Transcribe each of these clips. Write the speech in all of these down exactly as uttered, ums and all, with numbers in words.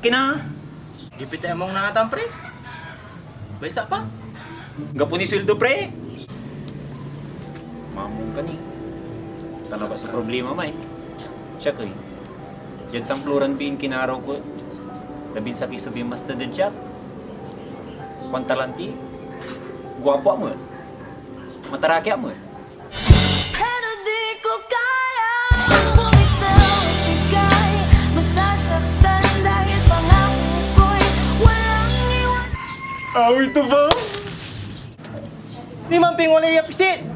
Kina? Gipit among natan, pre. Maysa pa. Gapo ni sueldo, pre. Mamon ka ni. Talaba so problema may. Siak ey. Diad samploran biin kinaraw ko, labinsak so binmasta dad siak. Kuan talanti, guapo ak met. Mataraki ak met. Pero di ko kayang bumitaw at ika'y masasaktan dahil pangako ko'y walang iwan. Awit to ba? Ni Mamping walay apisit!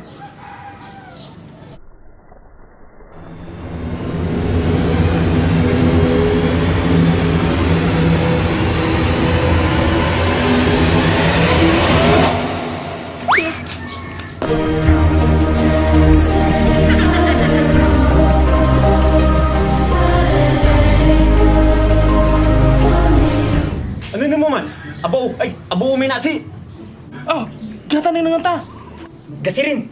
Ano naman? Abaw, ay, abaw may nasi! Ah, gata na nga ta! Gasirin!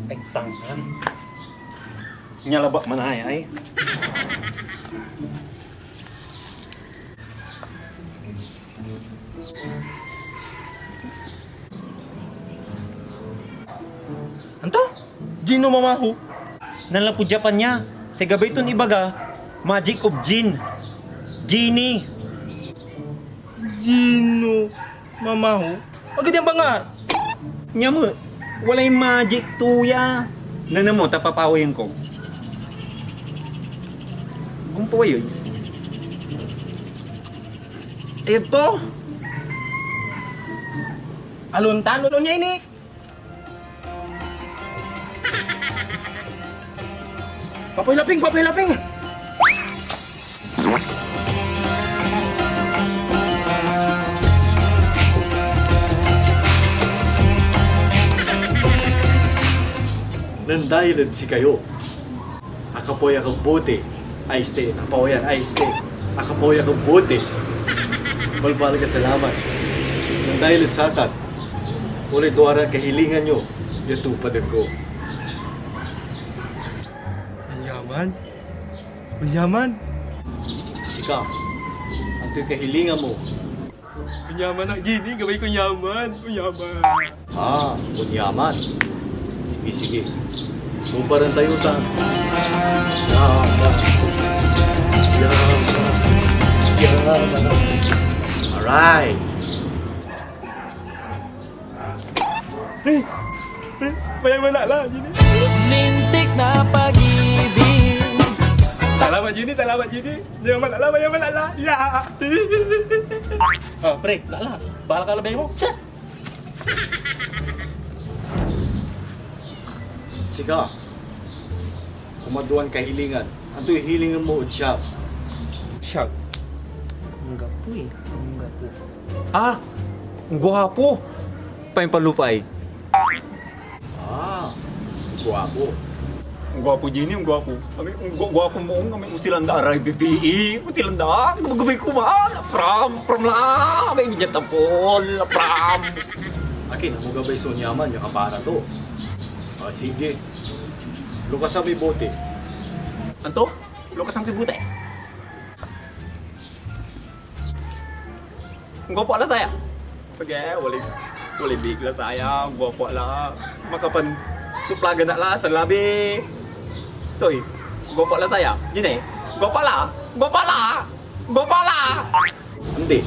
Ay, tangkang. Nia labat manaya, ay. Anto? Gino mamaho? Nanlapud Japan nia. Say gabay ton ibaga, Magic of Gin. Genie. Gino mamaho? Agad yan bangat! Nia met, walay magic to ya. Nana mo, ta papawayen ko. Gumpawayen. Ito! Alontan, ano niya ini? Papoy Laping! Papoy Laping! Nen dayel ed sikayo, akapoy ak ed bote, ayste, akapoy ak, ayste, akapoy ak ed bote. Balbaleg a salamat. Nen dayel ed satan, walay duaran kahilingan yo ya tupaden ko. Onyaman? Onyaman? Sika, antoy kahilingan mo? Onyaman ak, Genie. Gabay kon onyaman. Onyaman. Ah, onyaman. Sige, sige. Tuparan tayo ta. Yaman. Yaman. Yaman. Alright. Eh, eh, mayam a lala, Genie. Lintik na pag-ibig. Salamat, Genie. Salamat, Genie. Mayam a lala, mayam a lala. Ya! Ah, pre, lala. Bahala ka labay mo. Siya! Sika, kumaduan kahilingan. Antoy hilingan mo ed siak? Siak? Anggapo eh. Anggapo. Ah! Guapo! Paimpan lupa ay. Ah, guapo. Guapo, Genie, guapo. Ami, gu-, guapo mo, ami, usilan da, aray, B P E, usilan da, gabagabay ko man, pram, pram la, may media tapol, pram. Akin, amo gabay so onyaman, ya kapara to. Ah, sige. Lukasan moy bote. Anto? Lukasan koy bote? Guapo la saya. Page, walay, walay biig la saya. Guapo la. Makapan suplagan da la sa labi. Toy, guapo la saya. Gine, guapo la. Guapo la. Guapo la. Andi.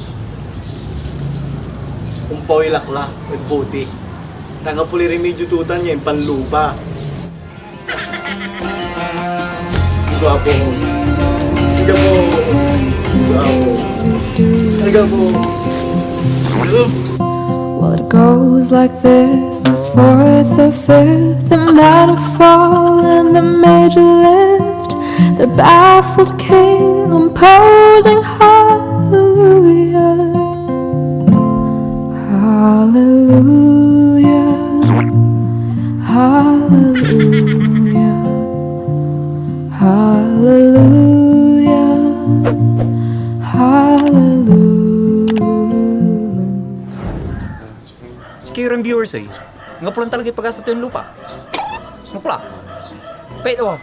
Ompawil ak la ed bote. Tan anggapo lay rimidyo to tan ya impanlupa. Guapo. Guapo. Guapo. Guapo. Well, it goes like this, the fourth, the fifth, the minor fall, and the major lift. The baffled king imposing hallelujah. Hallelujah. Hallelujah. Hallelujah. Hallelujah. Sikayo ran viewers, eh. Anggapo lan talagay pagasa to yan lupa. Anggapo la. Pwede, oh.